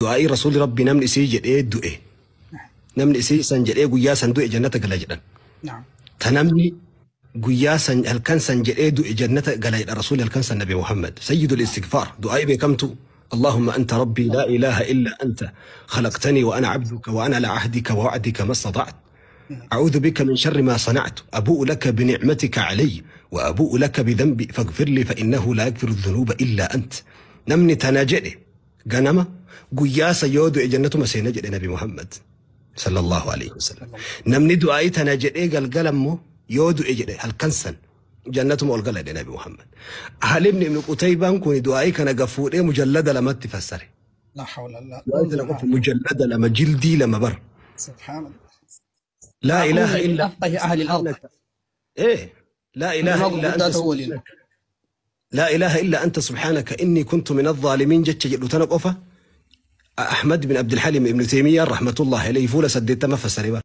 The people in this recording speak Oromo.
Du'aa'ii Rasuulli Rabbii namni isii jedhee du'e. Namni isii san jedhee guyyaa san du'e jannata gala jedhan. Ta namni guyyaa san halkan san jedhee du'e jannata gala jedha Rasuulli halkan san Nabi Muhammad. Sayyidul istighfaar du'aa'ii beekamtu. اللهم أنت ربي لا إله إلا أنت خلقتني وأنا عبدك وأنا على عهدك ووعدك ما استطعت أعوذ بك من شر ما صنعت أبوء لك بنعمتك علي وأبوء لك بذنبي فاغفر لي فإنه لا يغفر الذنوب إلا أنت. Namni tana jedhe ganama guyyaa san yoo du'e jannatuma seena jedhe Nabi Muhammad sallallahu alaihi wasallam. Namni du'aa'ii tana jedhee galgala immoo yoo du'e jedhe halkan san jannatuma ol gala jedhe Nabi Muhammad. Ahal ibn Qutaybaan kun du'aa'ii kana gafuudhee mujallada lamatti fassare. La hawla la. Du'aa'ii tana qofa mujallada lama, jildii lama bar. Subhanallah. لا إله إلا أفقه أهل الأرض. إيه لا إله إلا أنت أولين. لا إله إلا أنت سبحانك إني كنت من الظالمين jecha jedhu tana qofa Ahmad bin Abdul Halim ibn Taymiyyah rahmatullahi alayhi fuula 80 fassare bara.